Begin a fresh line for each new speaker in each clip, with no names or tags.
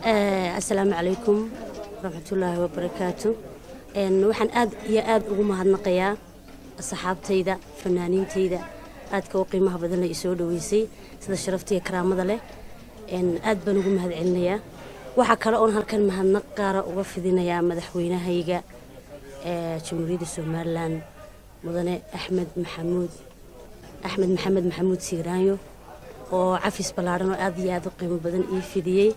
Asalaamu calaykum waraxmatullaahi wabarakaatu. Waxaan aad iyo aad ugu mahadnaqayaa asxaabtayda, fanaaniintayda aadka u qiimaha badan leh isoo dhoweysay sida sharafta iyo karaamada leh. Aad baan ugu mahad celinayaa. Waxaa kale oon halkan mahadnaq gaara uga fidinayaa madaxweynahayga ee Jamhuuriyadda Somaliland, Mudane Axmed Maxamuud, Axmed Maxamed Maxamuud Siiraanyo, oo cafis ballaadhan oo aad iyo aad u qiimo badan ii fidiyey.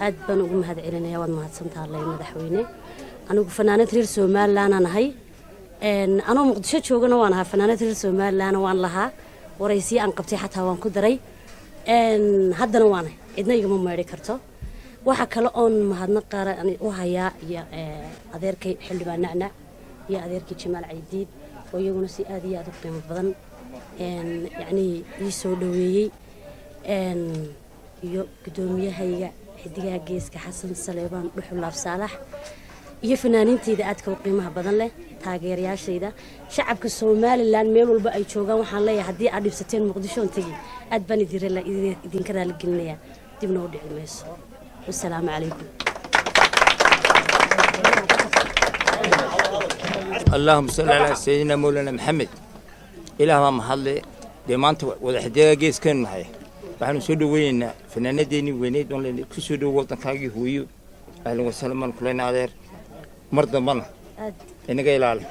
Aad baan ugu mahad celinaya. Waad mahadsantaha leh, madaxweyne. Anigu fanaanad reer Somalilandaan ahay. Anoo Muqdisho joogana waan ahaa fanaanad reer Somaliland. Waan lahaa waraysiyo aan qabtay, xataa waan ku daray. Haddana waanahay, cidna igama meedhi karto. Waxaa kale oon mahadnaq qaara u hayaa iyo adeerkay Xildhibaan Nacnac iyo adeerkay Jamaal Caydiid, oo iyaguna si aad iyo aad u qiimo badan yacnii ii soo dhoweeyey, iyo guddoomiyahayga Xidigaha Geeska, Xasan Saleebaan Dhuxulaab Saalax, iyo fanaaniintayda aadka u qiimaha badan leh, taageerayaashayda, shacabka Somaliland meel walba ay joogaan. Waxaan leeyahay, haddii aad dhibsateen Muqdishoon tegi, aad baan idinka raaligelinayaa. Dibna u dhici mayso. Wasalaamu calaykum.
اللهم صل على سيدنا مولانا محمد. Ilaah baa mahadle. Dee maanta wada Xidigaha Geeskeenu nahay. Waxaanu soo dhaweynaynaa fanaanadeennii weyneyd oon len ku soo dhowo waddankaagii hooyo. Ahlan wasahlan baan kuleyna, adeer. Mar dambana
aad
inaga ilaali.